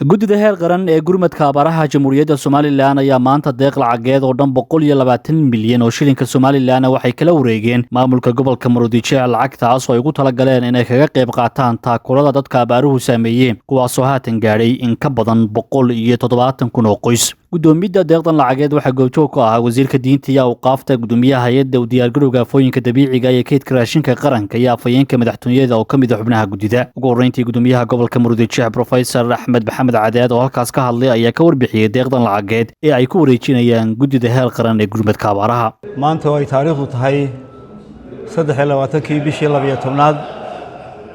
Guddida heer qaran ee gurmadka abaaraha Jamhuuriyadda Somalilan ayaa maanta deeq lacageed oo dhan 120 milyan oo shilinka Somalilan waxay kala wareegeen maamulka gobolka Maroodijeec. Lacagtaas oo ay ugu talagaleen inay kaga qayb qaataan taakulada dadka abaaruhu saameeyeen, kuwaasoo haatan gaadhay in ka badan 170,000 oo qoys. Guddoomidda deeqdan lacageed waxaa goobjoog ku ahaa wasiirka diinta iyo awqaafta, gudoomiyaha hay-adda u diyaargarowga aafooyinka dabiiciga iyo kaydka raashinka qaranka iyo afhayeenka madaxtooyada oo ka mid a xubnaha guddida. Ugu horreyntii, gudoomiyaha gobolka Maroodijeex, Professor Axmed Maxamed Cadeed, oo halkaas ka hadlay ayaa ka warbixiyey deeqdan lacageed ee ay ku wareejinayaan guddida heer qaran ee gurmadka abaaraha. Maanta oo ay taariikhdu tahay 23-kii bishii 12aad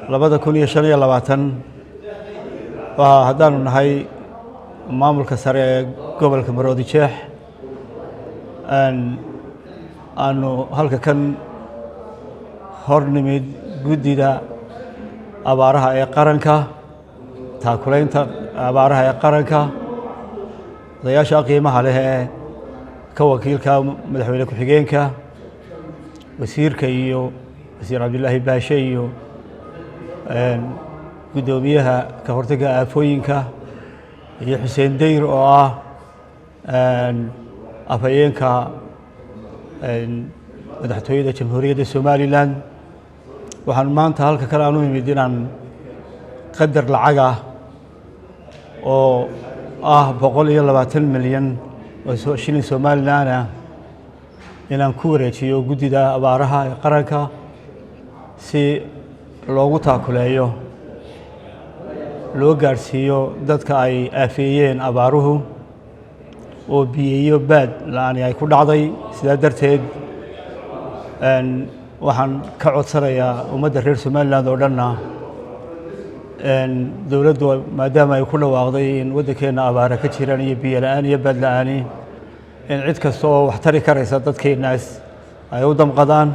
2025, waa haddaanu nahay maamulka sare ee gobolka Maroodijeex aanu halka kan hor nimid guddida abaaraha ee qaranka, taakulaynta abaaraha ee qaranka, odayaasha qiimaha leh ee ka wakiilka madaxweyne ku-xigeenka, wasiirka iyo wasiir Cabdilaahi Baashe iyo guddoomiyaha ka hortagga aafooyinka iyo Xuseen Dayr oo ah afhayeenka madaxtooyada Jamhuuriyadda Somalilan. Waxaan maanta halka kale aan u imid inaan qadar lacag ah oo ah 120 milyan oo shilin Somalilan ah inaan ku wareejiyo guddida abaaraha ee qaranka si loogu taakuleeyo, loo gaadhsiiyo dadka ay aafeeyeen abaaruhu oo biyeeyo baad la-aani ay ku dhacday. Sidaa darteed waxaan ka codsanayaa ummadda reer Somaliland oo dhanna, dowladdu maadaama ay ku dhawaaqday in waddankeenna abaara ka jiraan iyo biyo la-aan iyo baad la-aani, in cid kasta oo wax tari karaysa dadkeennaas ay u damqadaan.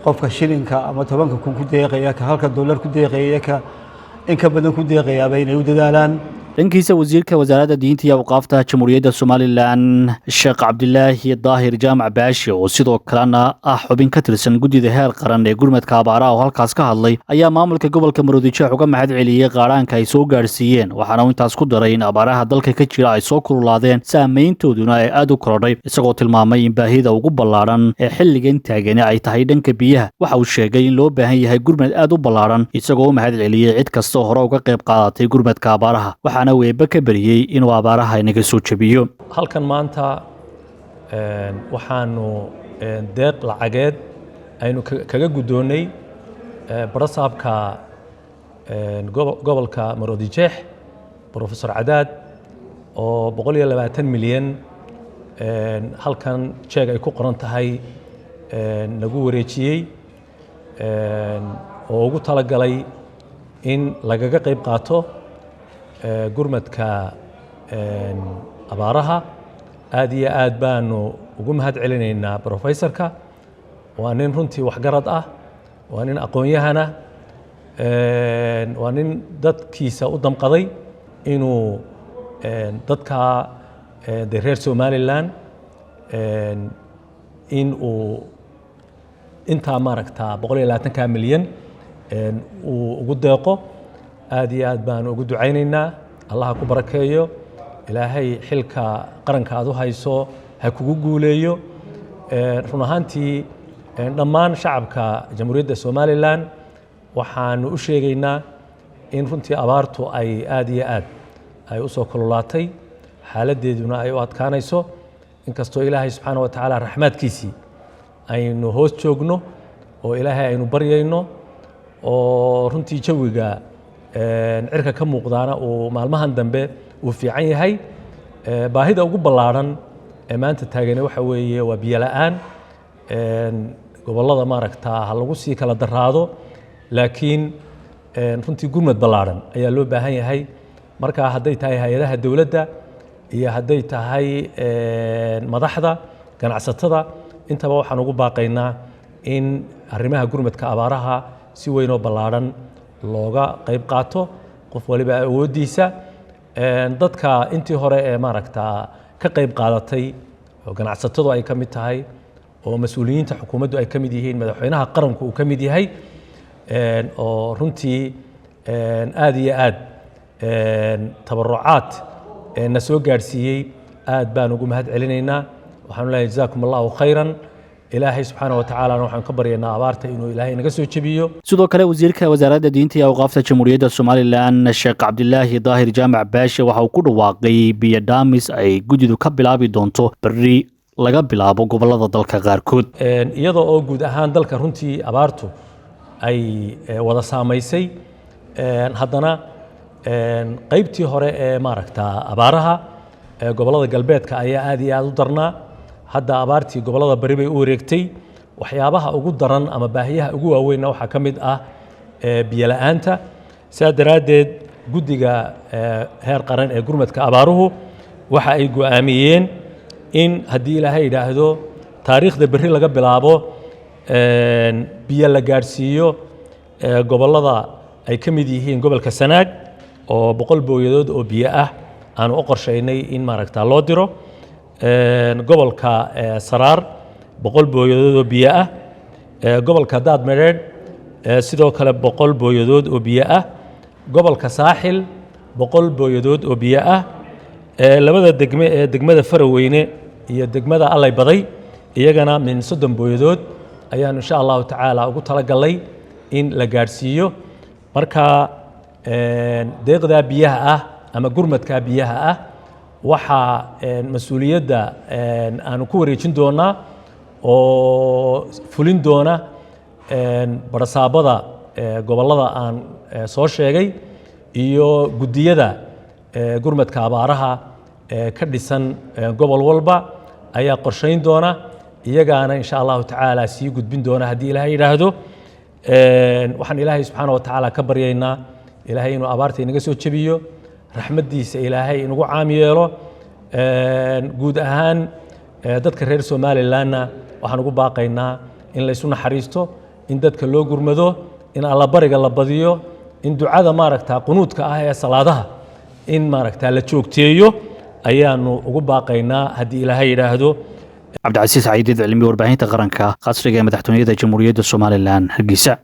Qofka shilinka ama 10-ka kun ku deeqaya, ka halka dollar ku deeqaya, ka in ka badan ku deeqayaaba inay u dadaalaan. Dhankiisa, wasiirka wasaaradda diinta iyo awqaafta Jamhuuriyadda Somalilan, Sheekh Cabdilaahi Daahir Jaamac Baashi, oo sidoo kalena ah xubin ka tirsan guddida heer qaran ee gurmadka abaaraha, oo halkaas ka hadlay ayaa maamulka gobolka Maroodijeex uga mahad celiyey qaadhaanka ay soo gaadhsiiyeen. Waxaana uu intaas ku daray in abaaraha dalka ka jira ay soo kululaadeen, saameyntooduna ay aad u korodhay, isagoo tilmaamay in baahida ugu ballaadhan ee xilligan taagani ay tahay dhanka biyaha. Waxa uu sheegay in loo baahan yahay gurmad aad u ballaadhan, isagoo u mahad celiyey cid kasta oo hore uga qayb qaadatay gurmadka abaaraha, waxaana weeba ka beriyey inuu abaaraha inaga soo jebiyo. Halkan maanta waxaanu deeq lacageed aynu kaga guddoonnay barasaabka gobolka Maroodijeex, Professor Cadaad, oo 120 milyan halkan jeeg ay ku qoran tahay nagu wareejiyey oo ugu talagalay in lagaga qayb qaato gurmadka abaaraha. Aad iyo aad baanu ugu mahad celinaynaa professorka. Waa nin runtii waxgarad ah, waa nin aqoon-yahana, waa nin dadkiisa u damqaday inuu dadka de reer Somaliland in uu intaa maaragta 120-ka milyan uu ugu deeqo. Aad iyo aad baanu ugu ducaynaynaa. Allaha ku barakeeyo, Ilaahay xilka qaranka aad u hayso ha kugu guuleeyo. Run ahaantii, dhammaan shacabka Jamhuuriyadda Somaliland waxaanu u sheegaynaa in runtii abaartu ay aad iyo aad ay u soo kululaatay, xaaladdeeduna ay u adkaanayso, inkastoo Ilaahay subxaana wa tacaala raxmaadkiisii aynu hoos joogno oo Ilaahay aynu baryayno, oo runtii jawiga cirka ka muuqdaana uu maalmahan dambe uu fiican yahay. Baahida ugu ballaadhan ee maanta taagani waxa weeye waa biyo la'aan. Gobollada maaragta ha lagu sii kala daraado, laakiin runtii gurmad ballaadhan ayaa loo baahan yahay. Marka hadday tahay hay-adaha dowladda iyo hadday tahay madaxda ganacsatada intaba, waxaan ugu baaqaynaa in arrimaha gurmadka abaaraha si weyn oo ballaadhan looga qayb qaato, qof waliba awooddiisa. Dadka intii hore ee maaragta ka qayb qaadatay oo ganacsatadu ay ka mid tahay oo mas-uuliyiinta xukuumaddu ay ka mid yihiin, madaxweynaha qaranku uu ka mid yahay, oo runtii aad iyo aad Tabarucaad na soo gaadhsiiyey aad baan ugu mahad celinaynaa. Waxaanu leeyahay jazaakum Allahu khayran. Ilaahay subxaana wa tacaalana waxaan ka baryaynaa abaarta inuu Ilaahay naga soo jebiyo. Sidoo kale, wasiirka wasaaradda diinta iyo awqaafta Jamhuuriyadda Somalilan, Sheekh Cabdilaahi Daahir Jaamac Baashe, waxa uu ku dhawaaqay biyo dhaamis ay guddidu ka bilaabi doonto berri laga bilaabo gobollada dalka qaarkood. Iyadoo oo guud ahaan dalka runtii abaartu ay wada saamaysay, haddana qaybtii hore ee maaragta abaaraha gobollada galbeedka ayaa aad iyo aad u darnaa. Hadda abaartii gobollada bari bay u wareegtay. Waxyaabaha ugu daran ama baahiyaha ugu waaweynna waxaa ka mid ah biyo la'aanta. Sidaa daraaddeed, guddiga heer qaran ee gurmadka abaaruhu waxa ay go'aamiyeen in haddii Ilaahay yidhaahdo taariikhda berri laga bilaabo biyo la gaadhsiiyo gobollada ay ka mid yihiin gobolka Sanaag, oo 100 booyadood oo biyo ah aanu u qorshaynay in maaragta loo diro, gobolka Saraar 100 booyadood oo biyo ah, gobolka Daadmadheedh sidoo kale 100 booyadood oo biyo ah, gobolka Saaxil 100 booyadood oo biyo ah, labada degme ee degmada Faraweyne iyo degmada Allay Baday iyagana min 30 booyadood ayaanu insha Allahu tacaala ugu talagalay in la gaadhsiiyo. Marka deeqdaa biyaha ah ama gurmadkaa biyaha ah waxaa mas-uuliyadda aanu ku wareejin doonaa oo fulin doona barasaabada gobollada aan soo sheegay iyo guddiyada gurmadka abaaraha ka dhisan gobol walba ayaa qorshayn doona, iyagaana insha Allahu tacaala sii gudbin doona haddii Ilaahay yidhaahdo. Waxaan Ilaahay subxaana wa tacaala ka baryaynaa Ilaahay inuu abaarta inaga soo jebiyo, raxmaddiisa Ilaahay inagu caam yeelo. Guud ahaan dadka reer Somalilandna waxaan ugu baaqaynaa in laysu naxariisto, in dadka loo gurmado, in allabariga la badiyo, in ducada maaragta qunuudka ah ee salaadaha in maaragta la joogteeyo ayaanu ugu baaqaynaa haddii Ilaahay yidhaahdo. Cabdicasiis Caydiid Cilmi, warbaahinta qaranka, qasriga ee madaxtooyada Jamhuuriyadda Somalilan, Hargeysa.